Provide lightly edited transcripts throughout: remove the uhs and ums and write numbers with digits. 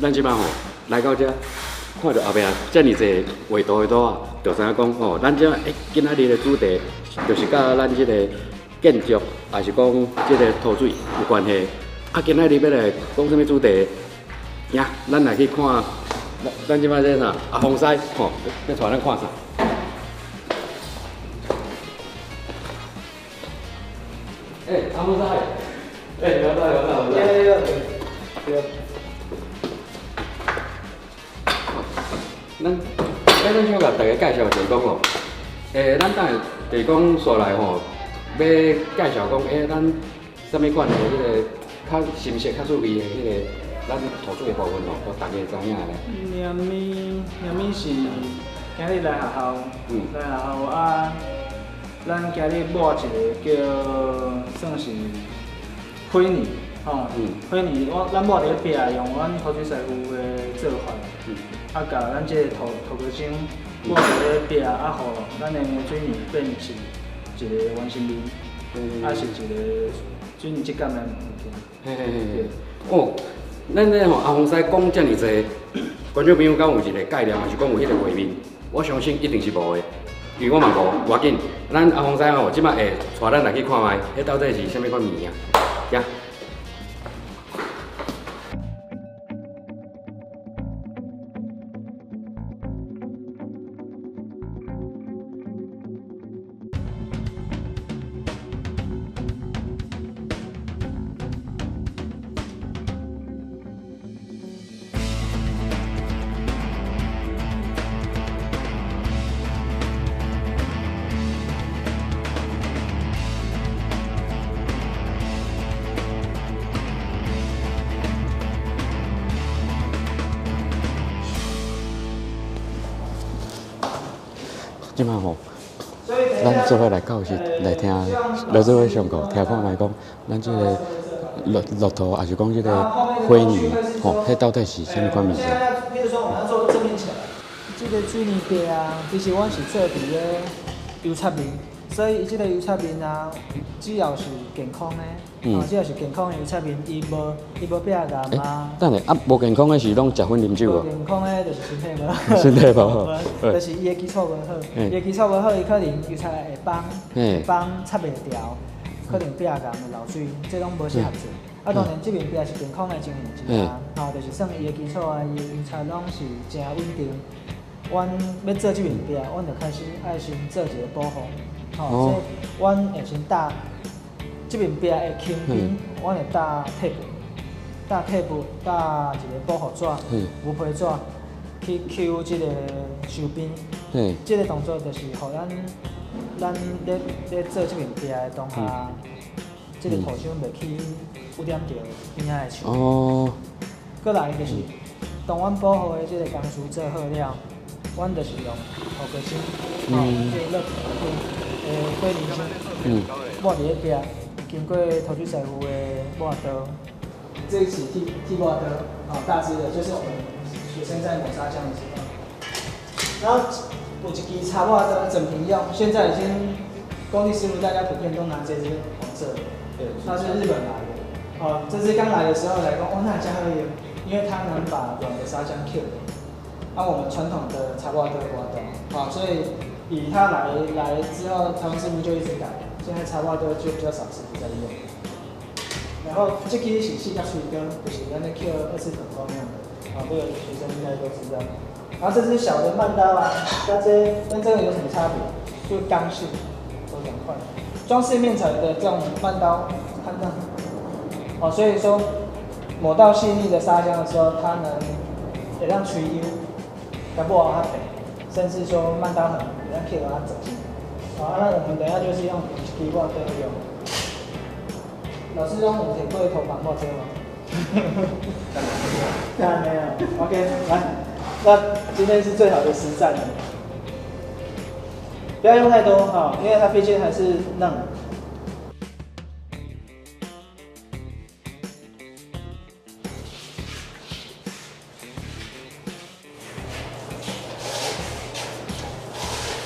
咱這擺吼來到遮，看著後壁遮爾濟畫圖的圖啊，就知影講吼，咱這今仔日的主題就是佮咱這個建築，抑是講這個塗水有關係。啊，今仔日欲來講啥物主題？行，咱來去看，咱咱這擺這啥？阿豐師吼，欲帶咱看啥？欸，阿豐師，欸，有在有在有在。對對對。咱，咱想共大家介紹就是講吼，欸，咱等下就是講紲來吼，欲介紹講，欸，咱啥物款的彼個較深色、較趣味的彼個咱塗水的部分吼，予大家知影咧。啥物？啥物是今日來學校？來學校啊，咱今日抹一个叫算是灰泥，吼，灰泥，我咱抹佇咧壁，用阮塗水師傅的做法，啊，共咱這个塗塗膏漿抹佇咧壁，啊，予咱的水泥變成一个原生味，啊，是一个水泥質感的物件。嘿嘿嘿。哦，咱這吼阿豐師講遮爾濟，觀眾朋友敢有一個概念，抑是講有彼個畫面？我相信一定是無的，因為我嘛無。無要緊，咱阿豐師吼，這擺會帶咱來去看覓，彼到底是啥物款物件？行。這擺吼，咱做伙來教室來聽，來做伙上課，聽看覓講，咱這个駱駱駝，抑是講這个灰泥，吼，彼到底是啥物款物件？比如說，我們要做正面牆，這个水泥壁啊，其實阮是做佇咧油漆面，所以伊這个油漆面啊，只要是健康的，哦，只要是健康的油漆面，伊無伊無壁癌啊。等下啊，無健康的是攏食薰啉酒無？無健康的就是身體無好。身體無好，就是伊的基礎無好，伊的基礎無好，伊可能油漆會崩，崩擦袂牢，可能壁癌會漏水，這攏無適合做。啊，當然這面壁是健康的情形之下，吼，就是算伊的基礎啊，伊的油漆攏是誠穩定。阮欲做這面壁，阮就開始愛先做一个保護，吼，所以阮會先搭這面壁的輕邊，阮會搭貼布，搭貼布，搭一个保護紙，牛皮紙去抾這个收邊。這个動作就是予咱咱咧咧做這面壁的當下，這个塗漿袂去污染著邊仔的樹。閣來就是，當阮保護的這个工序做好了，阮就是用塗膏漿，吼，這个落塗膏的火泥漿，抹佇咧壁，經過塗水師傅的抹刀，這是剃剃抹刀，吼，大支的，就是我們學生在抹砂漿的時候。然後有一支插抹刀整瓶用，現在已經工地師傅大家普遍都拿這支黃色的，對，它是日本來的。哦，這支剛來的時候來講，哦，那真好用，因為它能把軟的砂漿 Q。啊，我們傳統的插抹刀刮刀，啊，所以以它來來之後，台灣師傅就一直改，現在插抹刀就比較少師傅在用。然後這支是四角錘刀，就是咱咧抾二次粉光用的，啊，這個學生應該都知道。然後這支小的慢刀啊，跟這跟這個有什麼差別？就剛性，都兩塊。裝飾面材的這種慢刀，看到，哦，所以說抹到細膩的砂漿的時候，它能會讓錘優，它不好它甚至說慢刀很會讓 K 把它走進。好，那我們等一下就是用一支抹刀用。老師用有提過塗板抹這嗎？當然沒有。OK，來，那今天是最好的實戰了。不要用太多哈，因為它畢竟還是嫩。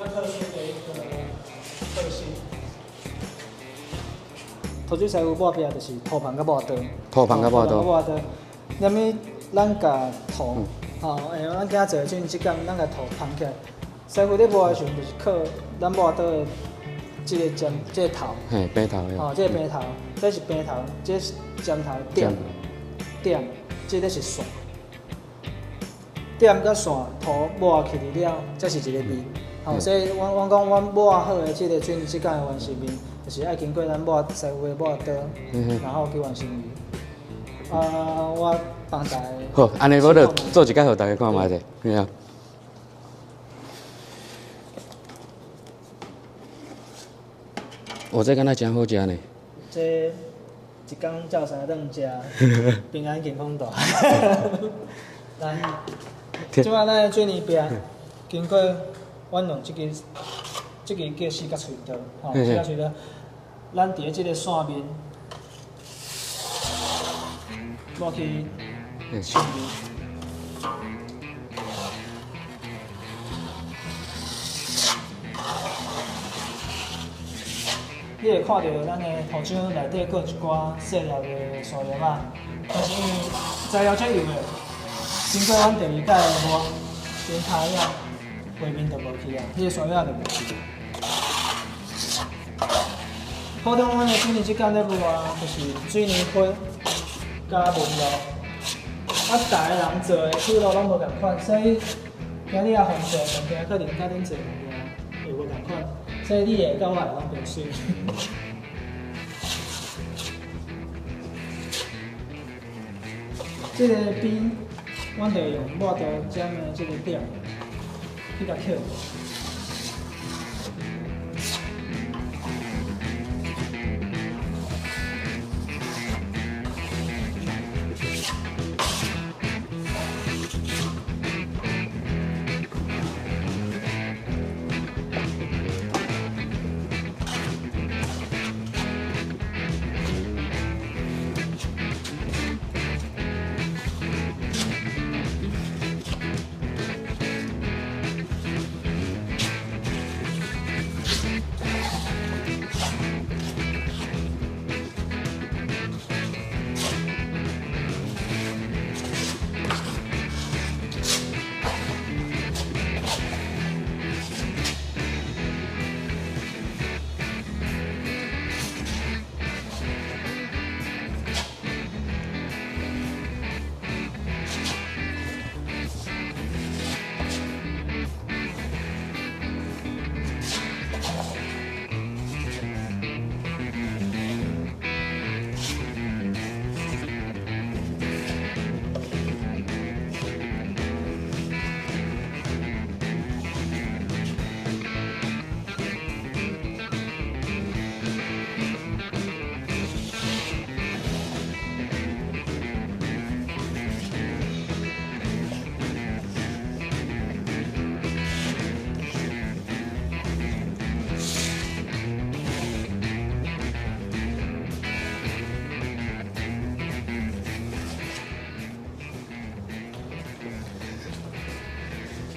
特殊的一個特性。塗水師傅抹壁就是塗板佮抹刀。塗板佮抹刀。抹刀。啥物咱共土，吼，咱今仔做的水泥质感，咱共土捧起来。师傅咧抹的时阵，就是靠咱抹刀的这个尖，这个头。嘿，平头。吼，这个平头，这是平头，这是尖头点点，这个是线。点佮线涂抹起去了，才是一个面。吼，所以阮阮讲，阮抹好的这个水泥质感的完成面，就是爱经过咱抹师傅的抹刀，然后去完成伊。啊，我帮大家。好，按呢我就做一摆予大家看覓者，嘿啊。哦，这敢若真好食呢。这一工照三顿食，平安健康大。咱这摆咱的水泥壁，经过阮用这支，这支叫四角槌刀，吼，四角槌刀，咱伫咧这个线面抹去上面。你会看到咱的土浆内底阁有一寡细粒的沙粒仔，但是因为材料足幼的，经过阮第二摆的磨跟拍了，画面就无去啊，彼个沙粒仔就无去。普通阮的水泥质感咧磨啊，就是水泥花加纹路，啊，逐个人做的思路拢无仝款，所以今日阿红做的物件，可能佮恁做的物件会无仝款。所以你的佮我的拢变媠。这个边，阮就用抹刀尖的这个点去共扣。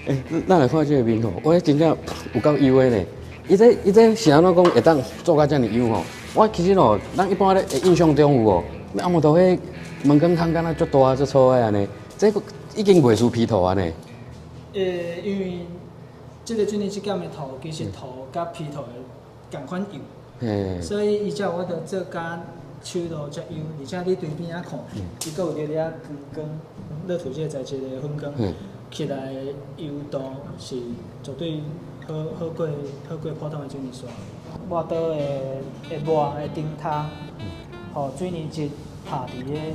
欸，咱来看这个面吼，我真正有够优的呢。伊这是按怎讲会当做甲遮尔优吼？我其实吼，咱一般咧印象中有无？阿摩头彼门槛空敢若足大足粗的按呢，这个已经袂输皮涂按呢。因为这个水泥质感的涂，其实涂佮皮涂的仝款幼，所以伊才有法度做甲手路遮幼，而且你对边仔看，伊阁有伫遐光光，乐土这个材质的粉光。起来油度是绝对好好过好过普通的水泥刷。抹刀的的抹的顶跤，予水泥质拍伫咧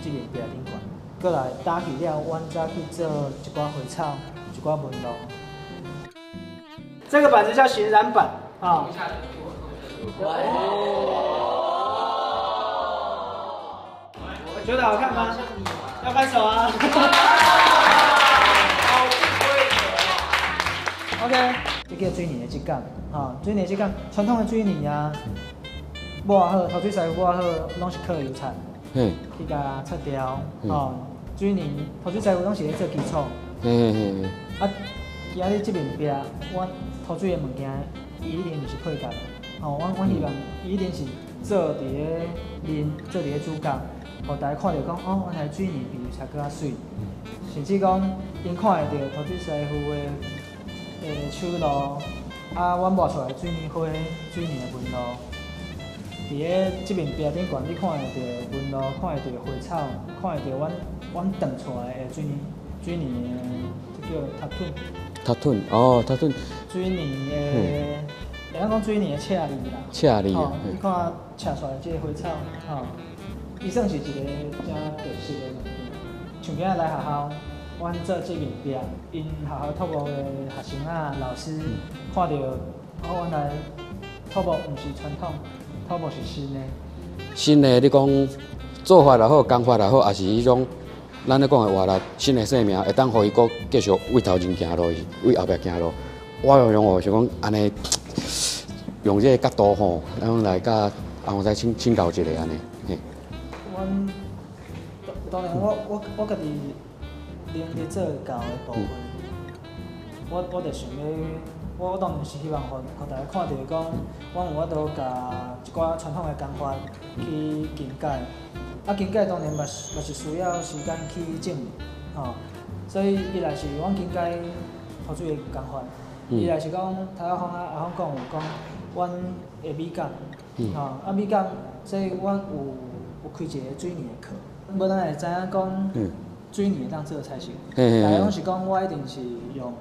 这个壁顶悬，过来打起了，阮才去做一寡花草、一寡纹路。这个板子叫形染板啊。觉得好看吗？要拍手啊！OK，这叫水泥的质感，哈，水泥的质感，传统的水泥啊，抹好，涂水师傅抹好，拢是靠油漆，去共擦掉，吼，水泥涂水师傅拢是咧做基础，啊，今仔日这面壁，阮涂水的物件，伊一定毋是配角，吼，阮希望伊一定是做伫咧面，做伫咧主角，予大家看著講，哦，原來水泥比油漆閣較媠，甚至講𪜶看會著塗水師傅的手路，啊，阮抹出來水泥花、水泥的紋路，佇咧這面壁頂懸，你看會著紋路，看會著花草，看會著阮斷出來的水泥的，這叫塔盾。塔盾哦，塔盾。水泥的，會當講水泥的赤字啦。赤字。吼，你看赤出來這个花草，吼，伊算是一個誠特色的物件。像今仔來學校，阮做這面壁，𪜶學校土木的學生啊、老師看著，哦，原來土木毋是傳統，土木是新的。新的，你講做法也好，工法也好，抑是彼種咱咧講的活力，新的生命，會當予伊閣繼續為頭前行路，為後壁行路。我用我是講按呢，用這个角度吼，咱來佮阿洪師請教一下按呢。嘿。阮當然我家己能力做到的部分，我就想欲，我當然是希望予大家看著講，阮有法度共一寡傳統的工法去更改，啊，更改當然嘛是需要時間去證明，吼，所以一來是阮更改塗水的工法，二來是講頭仔方啊阿峰講有講，阮的美感，吼，啊美感，所以阮有開一個水泥的課，無咱會知影講水泥會當做彩色，大家攏是講我一定是用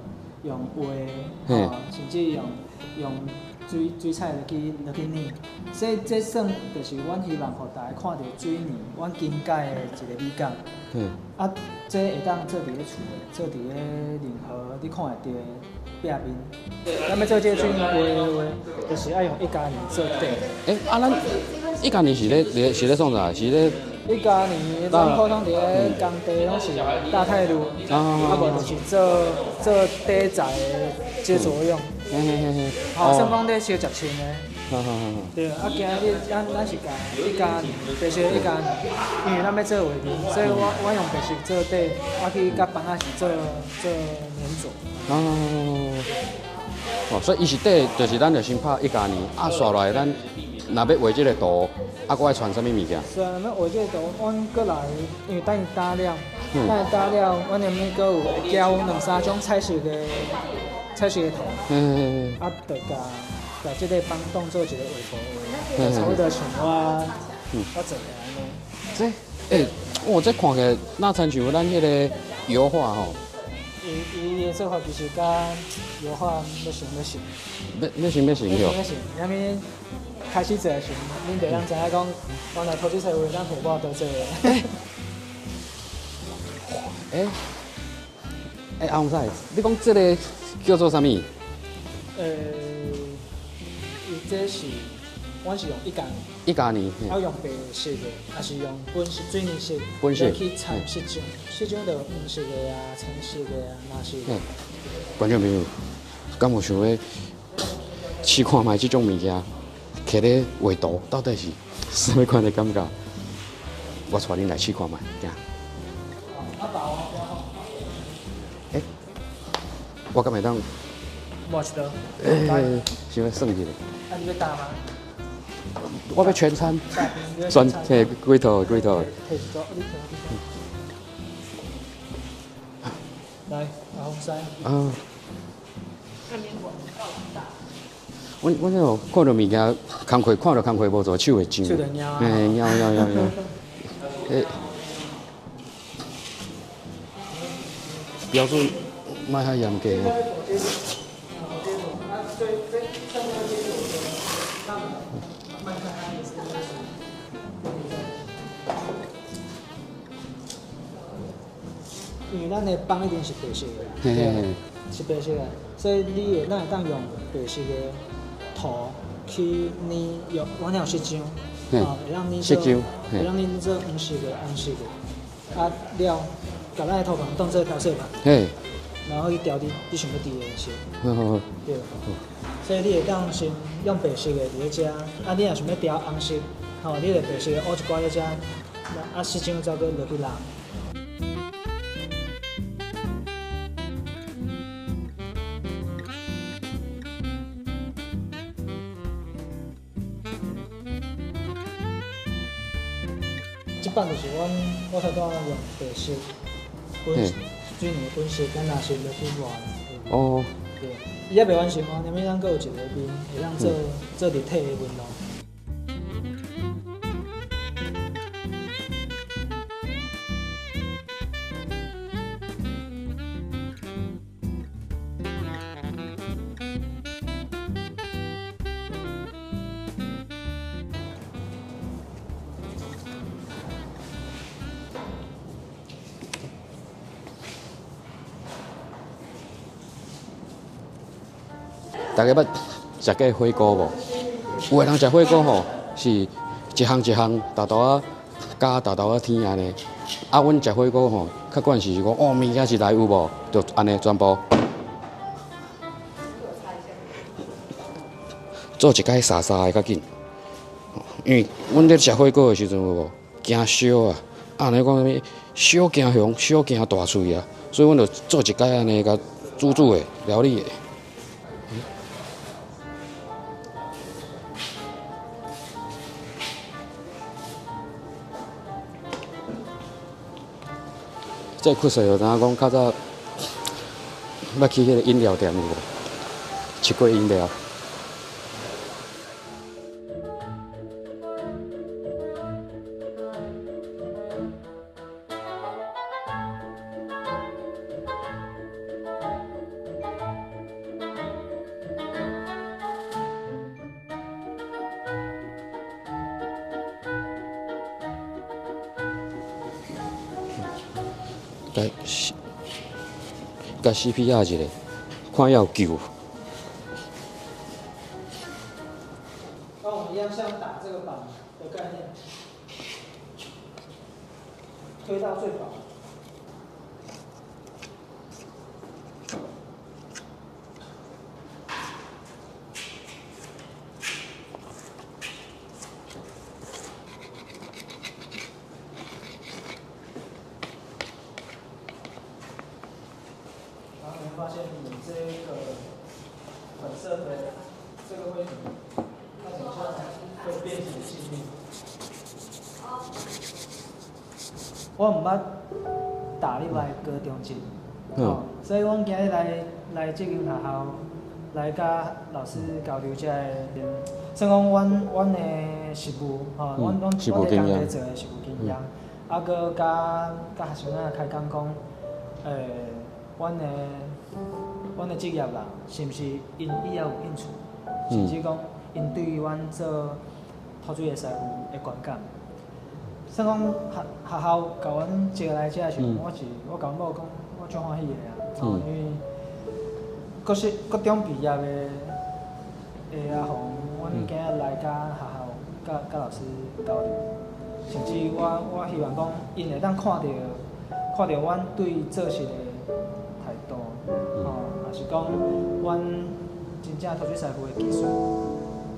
畫，吼，甚至用水彩落去染，所以這算就是阮希望予大家看著水泥，阮更改的一個美感。啊，這會當做佇咧厝的，做佇咧任何你看會著的壁面。咱欲做這個水泥畫的話，就是愛用一加泥做底。欸，啊，咱一加泥是咧創啥？是咧？一加泥，咱普通佇咧工地攏是大太路，啊無就是做底材的這作用。吼，算講咧相接穿的。對，啊，今日咱是共一加泥，白色一加泥，因為咱欲做畫面，所以我用白色做底，啊去佮枋仔是做黏著。哦，所以伊是底，就是咱就先拍一加泥，啊，煞落來咱若欲畫這个圖，啊，閣愛傳啥物物件？是啊，若欲畫這个圖，阮閣來，因為等伊打了，等伊打了，阮後面閣有加有兩三種彩色的圖，啊，就共這个枋當做一個畫布畫，差不多像我做的按呢。這，欸，哇，這看起來若親像咱彼个油畫吼。伊的做法其實佮油畫欲成欲成。欲成欲成欲成欲成，啥物開始做的時陣，恁就當知影講，原來塗水師傅當塗抹都做的。欸，欸，阿洪師，你講這个叫做啥物？伊這是，阮是用一加泥。一加泥。啊，用白色的，抑是用本色水泥色，本色去摻色漿，色漿就黃色的啊、青色的啊、藍色的。觀眾朋友，敢有想欲試看覓這種物件，摕咧畫圖，到底是啥物款的感覺？我帶恁來試看覓，行。欸，我敢會當？抹一刀。欸，想欲算一下。啊，你欲加嗎？我欲全餐，全嘿幾套幾套。來，阿洪師。啊。阮那看著物件，工課看著工課無做，手會癢。手就癢。嘿，癢癢癢癢。欸，標準莫遐嚴格。因為咱的枋一定是白色的，對，是白色的，所以你會咱會當用白色的塗去染，用阮遐有色漿，吼，會當染做，會當染做黃色的、紅色的，啊了，共咱的塗盤當做調色盤，然後去調你想欲調的顏色，對，所以你會當先用白色的佇咧遮，啊你若想欲調紅色，吼，你就白色的烏一寡咧遮，啊色漿再閣落去染。這擺就是阮我頭拄仔用白色粉水泥粉色佮藍色落去抹。哦。對，伊猶袂完成哦，後面咱閣有一個面會當做做立體的紋路。大家捌食過火鍋無？有的人食火鍋吼，是一項一項沓沓仔加沓沓仔添按呢。啊，阮食火鍋吼，較慣是講哦，物件是來有無？就按呢全部做一擺沙沙的較緊。因為阮咧食火鍋的時陣有無？驚燒啊！按呢講啥物？燒驚熊，燒驚大喙啊！所以阮就做一擺按呢，共煮煮的料理的。這酷勢就知影講較早捌去彼个飲料店有無？試過飲料。共 CPR 一下，看猶有救。跟我們一樣，像打這個板的概念，推到最薄。然後你會發現，你這個粉色的這個灰泥，它等一下會變成細膩。我毋捌踏入來高中職，哦，所以阮今日來來這間學校來佮老師交流這個，算講阮阮的實務，吼，阮阮阮佇工地做的實務經驗，啊，閣佮佮學生仔開講講，阮的阮的職業啦，是毋是𪜶以後有興趣？甚至講𪜶對於阮做塗水的師傅的觀感。算講學學校共阮招來遮的時陣，我是我共阮某講，我足歡喜的啊，吼，因為各式各種畢業的的阿紅，阮今日來佮學校佮佮老師交流，甚至我我希望講，𪜶會當看著看著阮對做事的態度，吼，也是講阮真正塗水師傅的技術，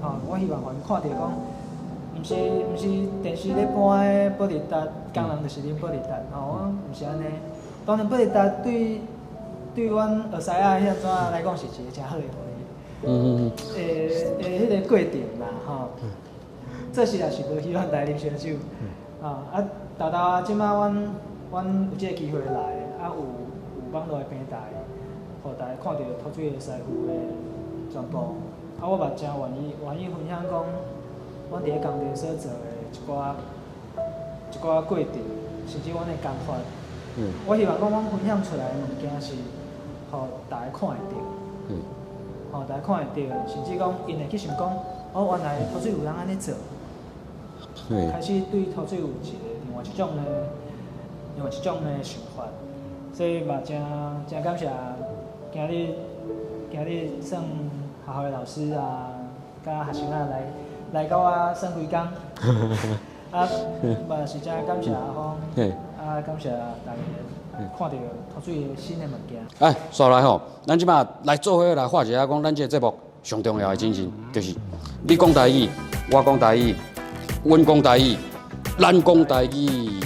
吼，我希望予𪜶看著講。毋是毋是電視咧播的保利達工人就是啉保利達，吼，毋是按呢。當然保利達對對阮學師仔彼陣來講是一個誠好的回憶。的彼個過程啦，吼。做事也是無希望來啉燒酒，吼啊！豆豆啊，這擺阮阮有這個機會來，啊有有網路的平台，予大家看著塗水的師傅的全部。啊，我嘛誠願意願意分享講。阮佇咧工地所做的一寡一寡過程，甚至阮的工法，我希望講阮分享出來的物件是，予大家看會著，予大家看會著，甚至講𪜶會去想講，哦，原來塗水有人按呢做，開始對塗水有一個另外一種的另外一種的想法，所以嘛誠誠感謝今日今日算學校的老師啊，佮學生仔來。來共我耍幾工，啊，嘛是誠感謝阿峰，啊，感謝大家看著塗水的新的物件。哎，煞來吼，咱這擺來做伙來畫一下，講咱這個節目上重要的精神，就是你講台語，我講台語，阮講台語，咱講台語。